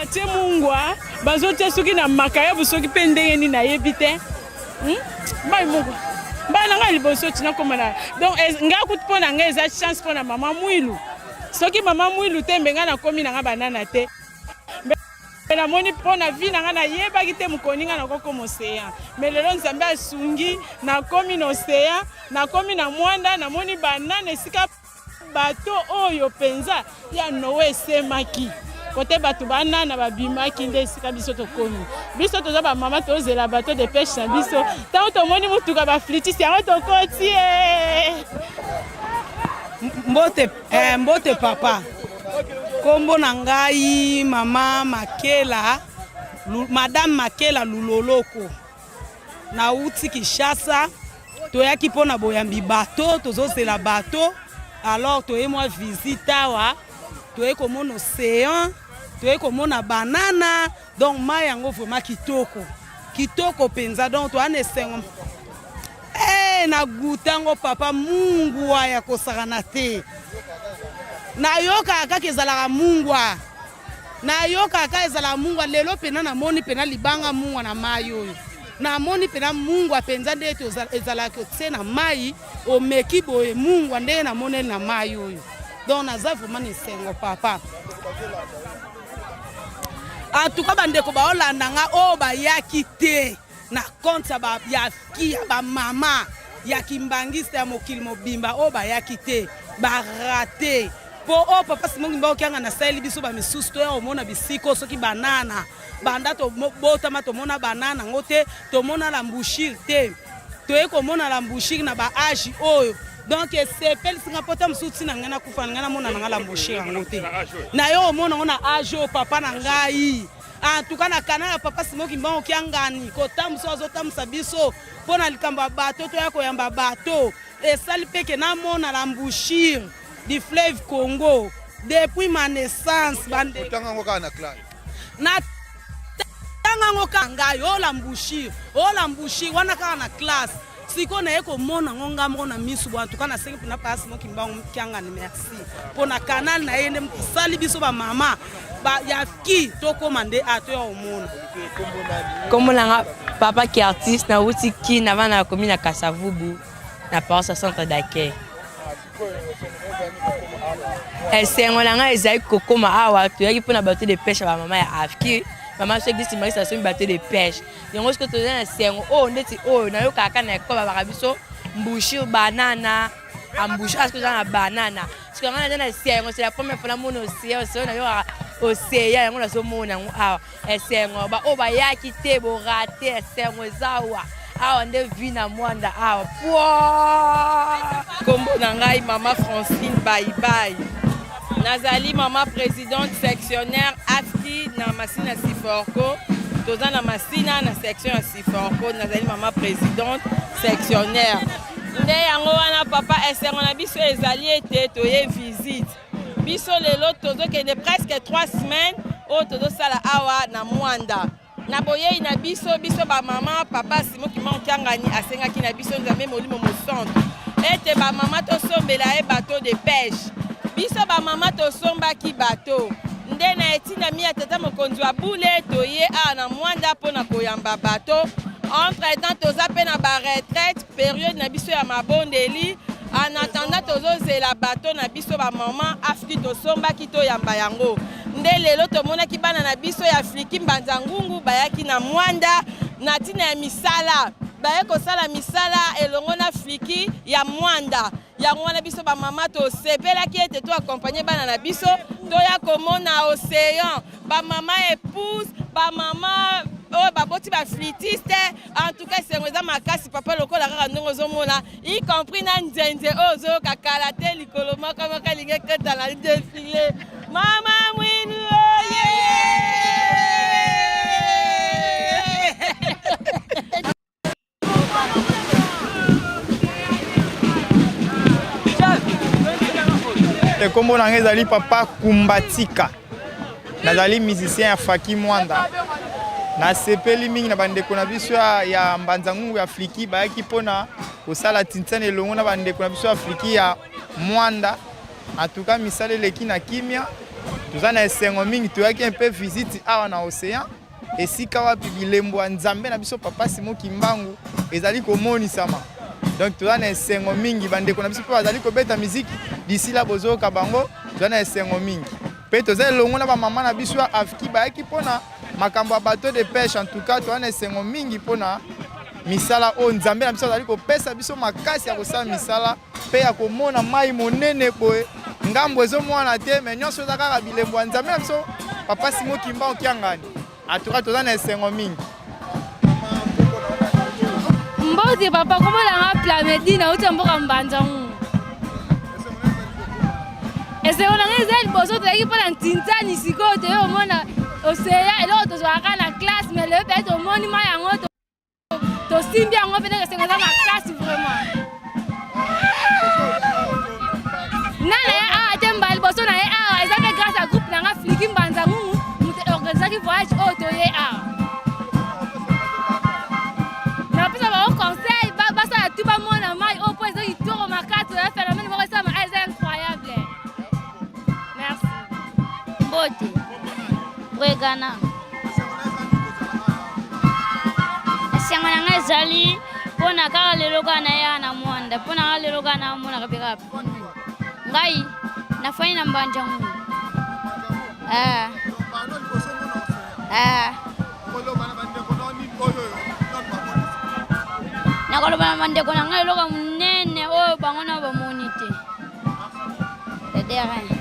Batie mungwa, bazotia soki na makayabu soki mpe ndenge nini nayebi te. Hmm? Mai moko. Mbala na ngai liboso ti nakoma na donc ngai kutu mpo na ngai eza chance mpo na mama Mwilu. Soki mama Mwilu te mbe ngai nakomi na ngai banana te. Mpe namoni mpo na vie na ngai nayebaki te mokoni ngai nakokoma ocean me lelo nzambe asungi nakomi na ocean nakomi na mwanda namoni banana esika bato oyo mpenza ya noe esemaki kote bato banana babimaki nde esika biso tokomi biso toza bamama tozela bato de peshe na biso ntango tomoni motuka baflitisi yango tokoti e mbote eh, mbote papa Kombo na ngai mama Makela, madame Makela Luloloko. Nauti Kinshasa, toyaki mpo na boyambi bato, tozozela bato. Alors toye mwa visite awa, toye komona ocean, toye komona banana, donc mai yango vraiment kitoko. Kitoko mpenza, donc toya na esengo. Hey, eh, na goûte yango papa mungwa ya kosakana te nayokaka kaka ezalaka mungwa nayokaka kaka ezalaka mungwa lelo mpena namoni mpena libanga mungwa na mai oyo namoni mpena mungwa mpenza nde ete ezalaka otie na mai omeki boye mungwa ndenge namoneli na mai oyo donc naza vraiment na esengo papa en tout cas bandeko baolanda nga oyo bayaki te na compte ya ba ya ki ya ba mama ya kimbangiste ya mokili mobimba oyo bayaki te ba rate po oyo papa Simon Kimbangu Kianga nasaleli biso ba misusu toya komona bisiko soki banana banda tobotama tomona banana yango te tomona la mbushire te toye komona la mbushire na ba age oyo donc esepelisi nga pota mosusu ntina ngai nakufa na ngai namona na ngai la mbushire yango te na yo omona yango na age oyo papa na ngai En tout cas na kana ya papa Simon Kimbangu Kiangani kotambusa azotambusa biso mpo na likambo ya bato toya koyamba bato esali mpe ke namona la embouchure du fleuve Congo depuis ma naissance bande otanga yango kaka na classe na tanga yango kaka ngai oyo la embouchure oyo la embouchure wana kaka na classe sikoyo naye komona yango nga moko na misu bo antuka nasengi mpona papa Simon Kimbangu Kiangani merci mpo na canal na ye nde sali biso bamama ba ya ki tokoma nde a toya komona kombo na nga papa ki artiste nauti kin avant na komi na kasavubu na paroisse ya centre d'accueil esengo na ngai ezali kokoma awa toyaki mpona bateau de pêche ya bamama ya afki mama so eglise marisa asombi bateau de pêche yango soki toza na esengo oyo ndeti oyo nayokaka kaka na ekole babaka biso mbushur banana ambushe asoki oza na banana soki yango naza na esengo c'est la première fois namona oseya oseya nayokaka oseya yango nazomona yango awa esengo baoyo bayaki te borate esengo eza awa awa nde vi na mwanda awa pwa nkombo na ngai mama francine baibai Nazali mama presidente sectionnaire AFTI na Masina Siforco. Toza na Masina na section ya Siforco. Nazali mama presidente sectionnaire. Nde yango wana papa, esengo na biso ezali ete toye visite. Biso lelo tozokende presque 3 semaines oyo tozosala awa na Mwanda. Na boyei na biso, biso ba mama, papa Simon Kimbangu Kiangani asengaki na biso Nzambe Molimo Mosantu ete ba mama tosombela ye bateau de pêche. Biso ba mama tosombaki bateau nde na etindami ya tata mokonzi wa bule toye awa na Mwanda mpo na koyamba bateau. Entre temps toza mpe na ba retraite periode na biso ya mabondeli. En attendant tozozela bateau na biso ba mama afki tosombaki toyamba yango. Nde lelo tomonaki bana na biso ya Fliki Mbanza Ngungu bayaki na Mwanda na ntina ya misala, baye kosala misala elongo na Fliki ya Mwanda. Yango wana biso ba mama tosepelaki ete to accompagner bana na biso toya komona ocean, ba mama epouse, ba mama oyo baboti ba flitiste. En tout cas esengo eza makasi papa, lokola kaka ndenge ozomona y compris na nzenze oyo ozoyoka kala te likolo moko moko elingi ekota na defile mama mwinu oye Nkombo na ngai ezali Papa Kumbatika. Nazali musicien ya Faki Mwanda. Nasepeli mingi na bandeko na biso ya Mbanza Ngungu ya Fliki bayaki mpona kosala tintiane elongo na bandeko na biso ya Fliki ya Mwanda. En tout cas misala eleki na kimia. Toza na esengo mingi, toyaki un peu visite awa na océan, esika wapi bilembo ya Nzambe na biso Papa Simon Kimbangu ezali komonisama. Donc toza na esengo mingi, bandeko na biso mpe bazali kobeta miziki d'ici là bozoyoka bango, toza na esengo mingi. Mpe toza elongo na bamama na biso ya AFKI bayaki mpona makambo ya bateau de pêche. En tout cas toza na esengo mingi mpona misala oyo Nzambe na biso azali kopesa biso makasi ya kosala misala mpe ya komona mai monene boye, ngambo ezomwana te, me nyonso eza kaka bilembo ya Nzambe na biso Papa Simon Kimbangu Kiangani. En tout cas toza na esengo mingi. Mbote papa, kombo na nga Plamedi, nauti ya mboka Mbanza Ngungu. Esengo na ngai eza liboso tozalaki mpo na ntintani, sikoyo toye komona oseya, eloko tozwaka na classe, mais lelo mpe tomoni mai yango tosimbi yango mpe esengo eza makasi vraiment. Nga na ye awa te, mbala liboso na ye awa eza mpe grâce ya groupe na nga Fliki Mbanza Ngungu moto organisaki voyage oyo toye awa. Napesa bango conseil basala tu bamona mai oyo mpo eza kitoko makasi, oya phénomène moko esalama eza incroyable. Merci. Mbote Bregana. Esengo na ngai ezali mpo na kaka lelo kaka nayaka na Mwanda, mpo na kaka lelo kaka namonaka mpe kaka ngai nafandi na Mbanja Ngungu. Nakoloba na bandeko na ngai eloko monene oyo bango na bamoni te. De rien.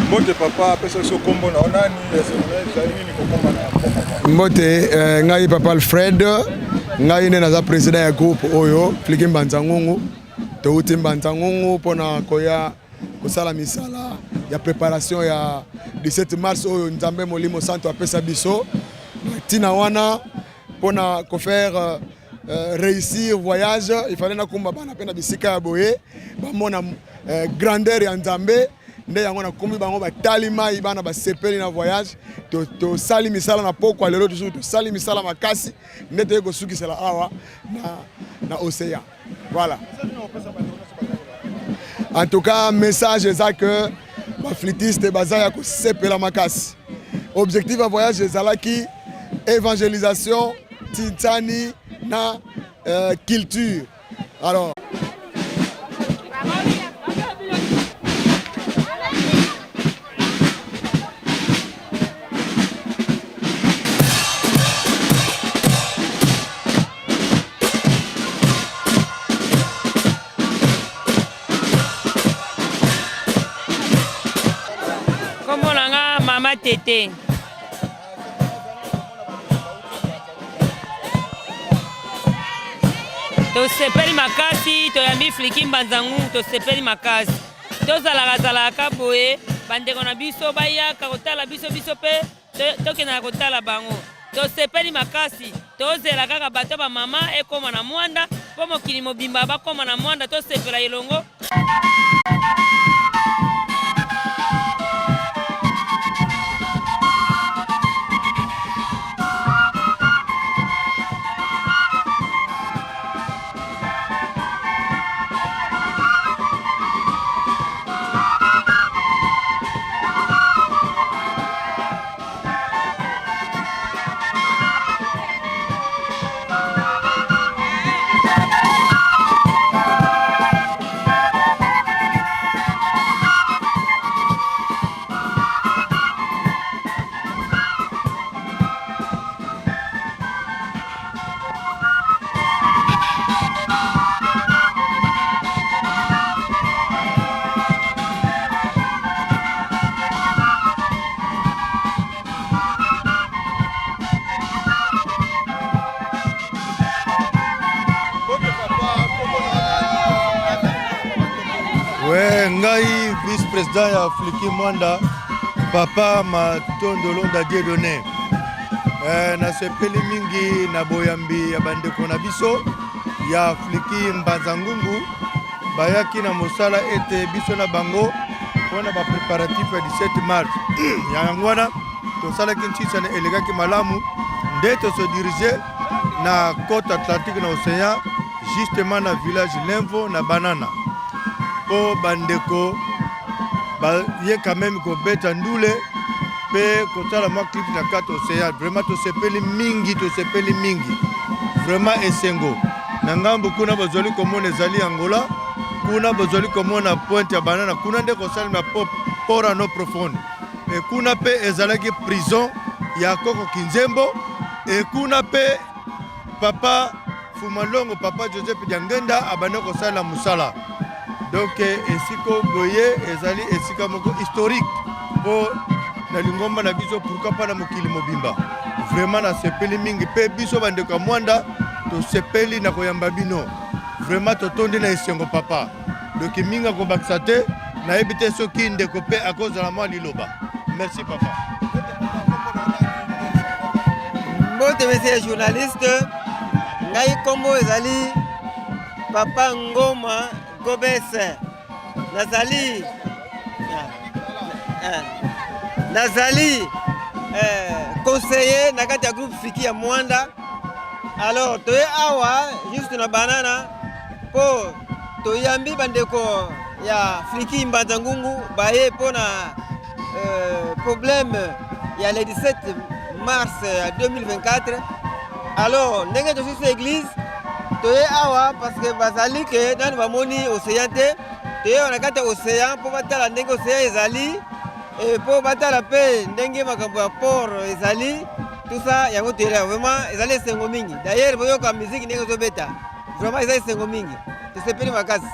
Mbote papa, apesa biso kombo na yo nani, ezali nini kokoma na mboka? Mbote eh, ngai papa Alfred, ngai nde naza president ya groupe oyo Fliki Mbanza Ngungu. Touti Mbanza Ngungu mpona koya kosala misala ya preparation ya 17 mars oyo Nzambe Molimo Santo apesa biso. Na ntina wana mpona kofaire réussir voyage, il fallait nakumba bana mpe na bisika ya boye bamona grandeur ya Nzambe. Nde yango nakumbi bango, batali mai, bana basepeli na voyage. Tosali misala na pokwa lelo, toujours tosali misala makasi nde toyei kosukisela awa na océan. Voilà. En tout cas message eza que baflitiste baza ya kosepela makasi. Objectif ya voyage ezalaki évangélisation, tintani na culture. Alors Kombo na nga Mama Tete. Tosepeli makasi, toyambi Fliki Mbanza Ngungu, tosepeli makasi. Tozalaka zalaka boye, bandeko na biso bayaka kotala biso, biso mpe tokendaka kotala bango. Tosepeli makasi, tozela kaka bato ba mama ekoma na Mwanda mpo mokili mobimba bakoma na Mwanda, tosepela elongo. We ngai vice président ya Fliki Mwanda, papa Matondo Londa Dieudonné. Nasepeli mingi na boyambi ya bandeko na biso ya Fliki Mbanza Ngungu. Bayaki na mosala ete biso na bango mpo na bapréparatif ya 17 mars. Yango wana tosalaki ntisana elekaki malamu nde toso dirige na côte atlantique na océan, justement na village Lemvo na Banana, mpo bandeko baye quand même kobeta ndule mpe kosala mwa clip na kati océan. Vraiment tosepeli mingi, tosepeli mingi, vraiment esengo. Na ngambu kuna bozali komona ezali Angola. Kuna bozali komona Pointe ya Banana, kuna nde kosalema port en eau profonde. E kuna mpe ezalaki prison ya Koko Kinzembo. E kuna mpe papa Fumalongo, papa Joseph Diangenda abandi kosala mosala. Donc esika boye ezali esika moko historique mpo na lingomba na biso, pourquoi pas na mokili mobimba. Vraiment nasepeli mingi, mpe biso bandeko ya Mwanda tosepeli na koyamba bino. Vraiment totondi na esengo, papa. Donc mingi akobakisa te, nayebi te soki ndeko mpe akozala mwa liloba. Merci, papa. Mbote, monsieur journaliste. Ngai nkombo ezali papa Ngoma Gobes. Nazali conseiller na kati ya groupe Fiki ya Mwanda. Alors toye awa juste na Banana mpo toyambi bandeko ya Fliki Mbanza Ngungu baye mpo na problème ya le 17 mars ya 2024. Alors ndenge tosusu église, toye awa parce que bazali ke nani bamoni océan te. Toye na kati ya océan mpo batala ndenge océan ezali, mpo batala mpe ndenge makambo ya port ezali, tout ça. Yango toyela. Vraiment ezali esengo mingi. D'ailleurs boyoka musique ndenge ezobeta, vraiment eza esengo mingi, tosepeli makasi.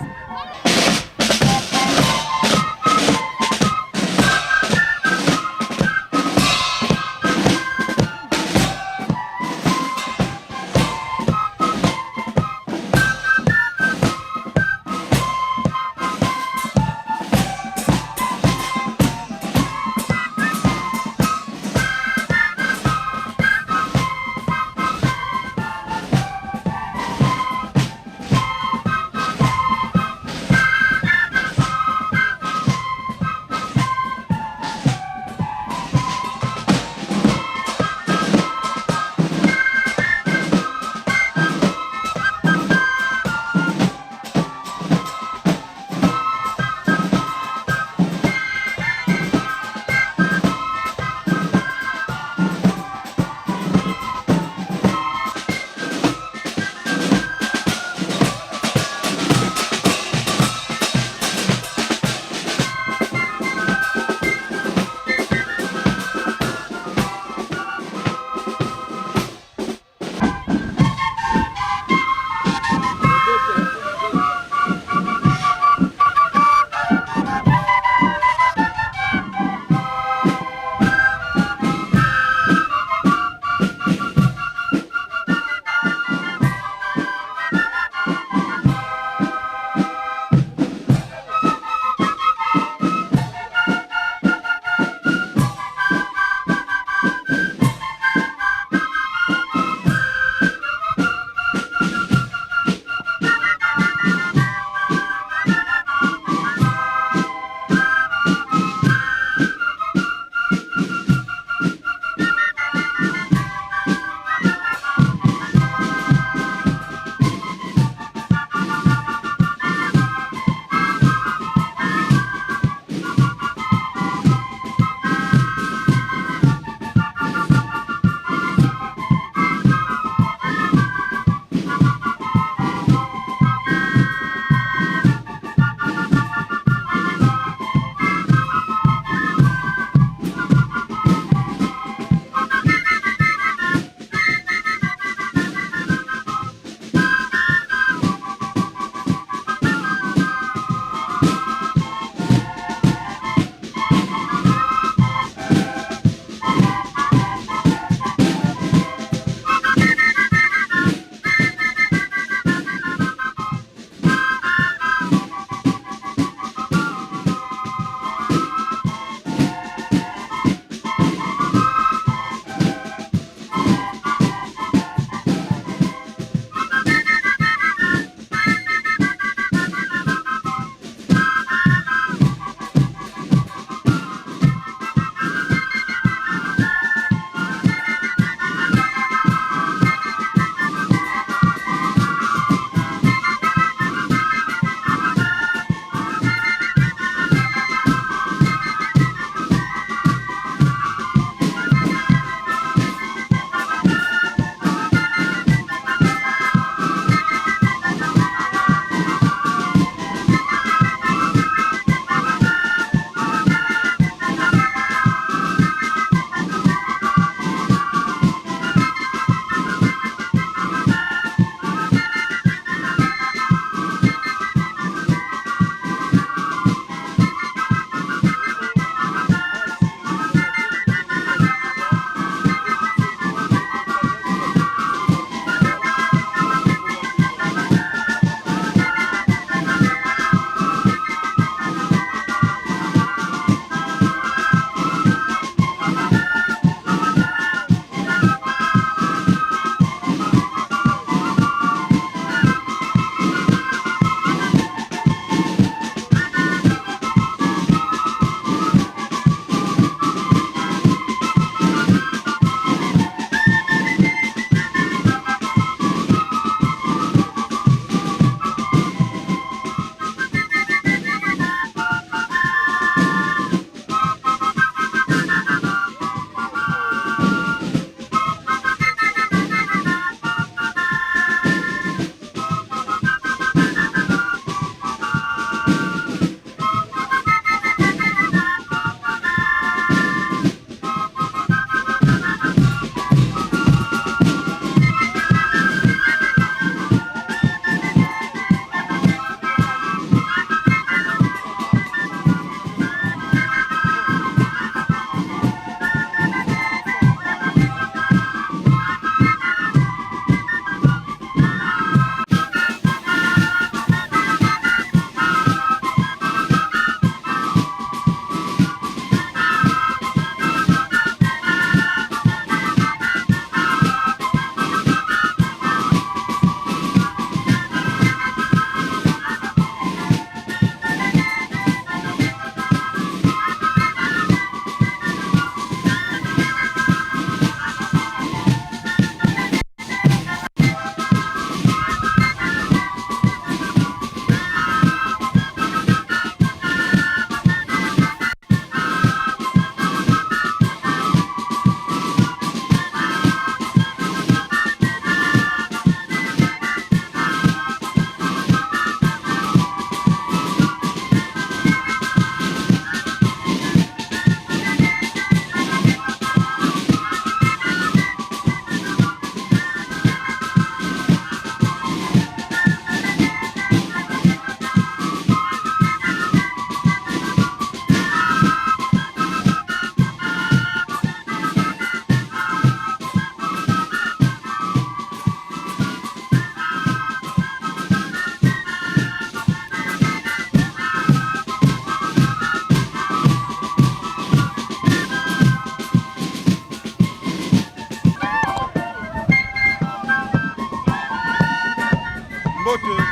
Mbote.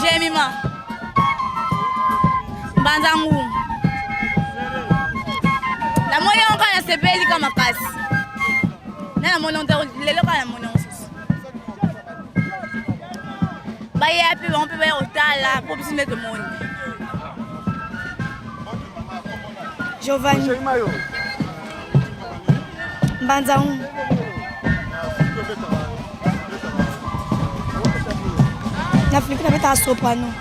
Jemima. Mbanza ngungu. Namoni yango kaka nasepeli ka makasi. Na namoni yango lelo kaka namoni yango susu. Baya mpe bango mpe baya kotala mpo biso nde tomoni. Giovanni. Mbanza ngungu. Na Philippines nabetaka soprano.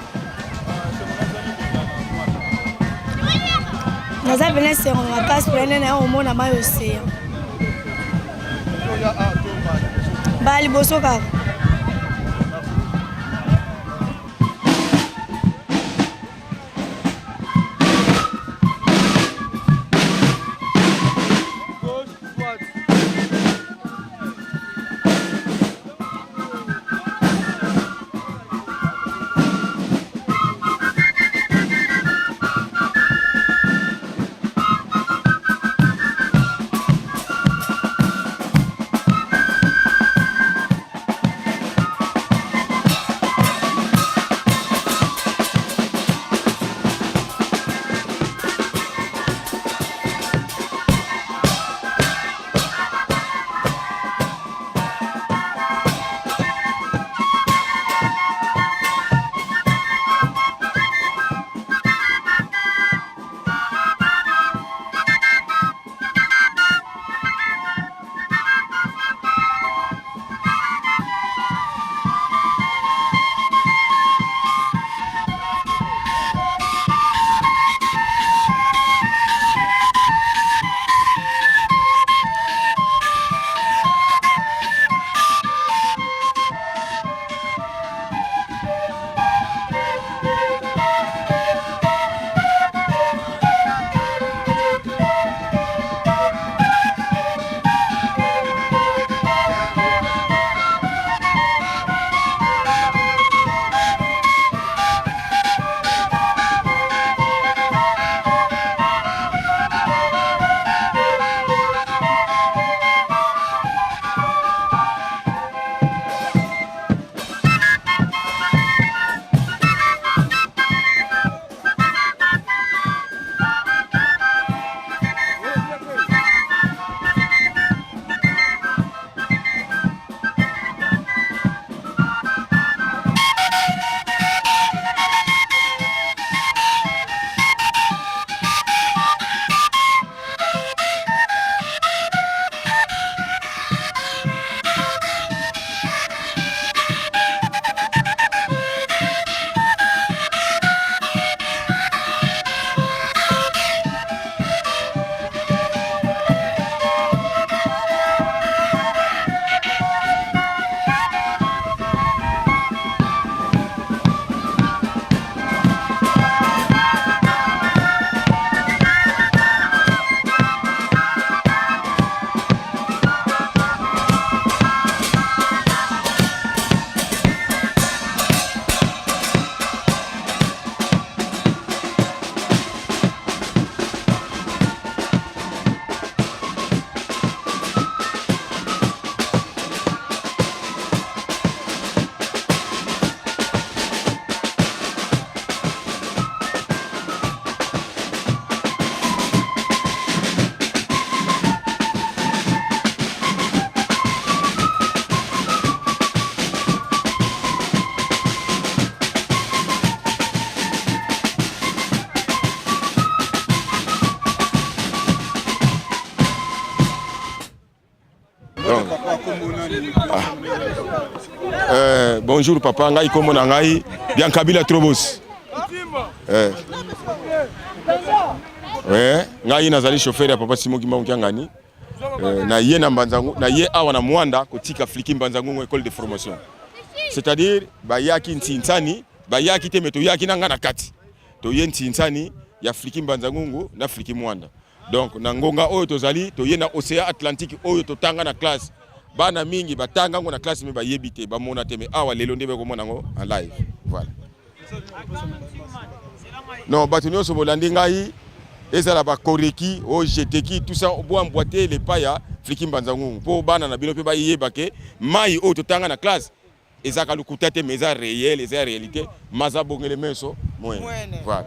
Naza pena esengo makasi pena nde naye komona mai ocean. Mbala liboso kaka. Ah. Euh, bonjour papa, ngai kombo na ngai Biankabila Trobos. Eh. Ouais, ngai nazali chauffeur ya papa Simon Kimbangu Kiangani. Euh, na ye na Mbanza na ye awa na Mwanda kotika Fliki Mbanza Ngungu école de formation. C'est-à-dire bayaki ntinsani, bayaki te mais toyaki na ngai na kati. Toye ntinsani ya Fliki Mbanza Ngungu na Fliki Mwanda. Donc na ngonga oyo tozali toye na océan Atlantique oyo totanga na classe. Bana mingi batanga yango na classe mais bayebi te, bamona te mais awa lelo nde bakomona yango en live. Voilà. Non, bato nyonso bolandi ngai ezala bakoreki o jeteki tout ça boambwate lepa ya Fliki Mbanza Ngungu mpo bana na bino mpe bayeba ke mai oyo totanga na classe. Ezalaka lokuta te mais eza réel, eza réalité. Maza bongele meso mwene. Voilà.